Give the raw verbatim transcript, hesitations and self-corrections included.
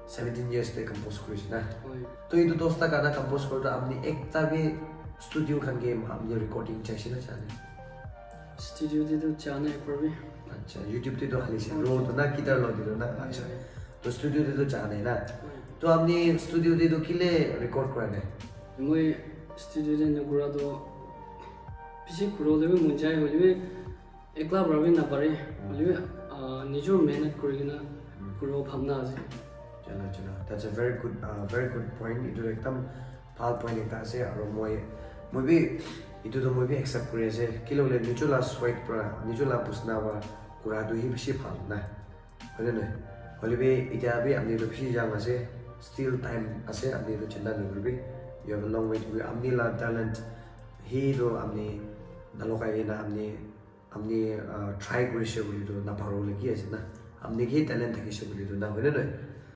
Seventeen years te compose kurise na. Hoi. To etu dosta gana compose kore to apni ekta bi studio khan ke apni recording jaise na jane? Studio te to jana ekbar bi. Acha, YouTube te to khali se ro to na guitar lo dilo na. Acha. To studio te to jane na. Hoi. To apni studio te to kile record kora nai? Moi studio te nukura to bishi kuro le bi mon jai hoile bi ekla para bi napare. Hoile bi ah, nijor mehnat kuri kena kuro bhabna ase. Chalo, chalo. That's a very good, uh, very good point. Itu ekdam bhal point ekta ase. Aru moi, moi bi, itu to moi bi accept kuri ase. Kile hoile nijor la sweat pra, nijor la pusna pra kura tu hi bishi bhal na. Hoile noi? Hoile bi itya bi apni to bishi young ase. Still time ase. Apni to chinta nokuribi. You have a long way to go. Apni la talent hi to apni nalokai kena apni, apni uh, try kurise bole to naparo le ki ase na. Apni ki talent thakise bole to na, hoile noi?